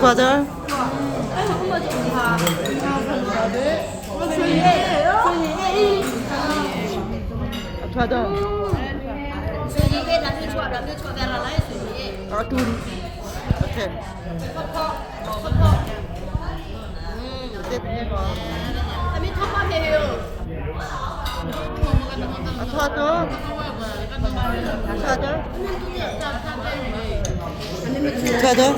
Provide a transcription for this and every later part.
Father. Father. Okay. Father.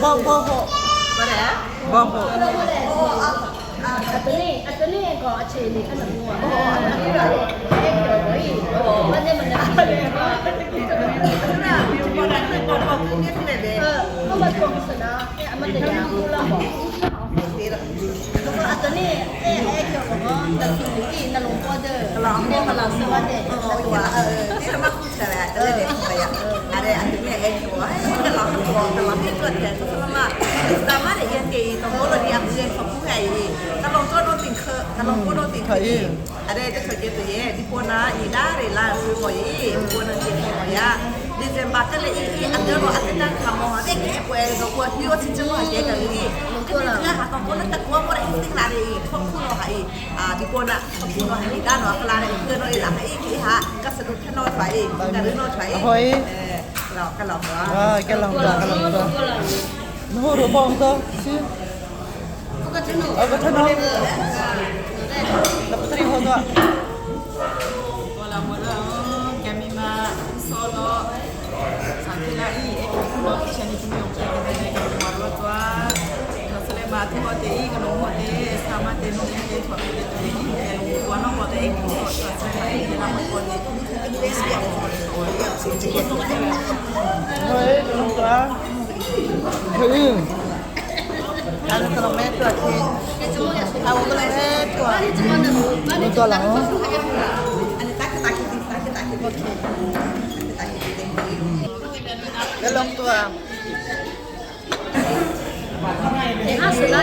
Bo bo bo. Hoi. Ah, cái lòng to, cái lòng to. Nó hô đồ bong to, chứ. Ờ, có thân không? Là có thể hô to. Hoi, lòng to. Hoi. Nó to lắm. Cái lòng to.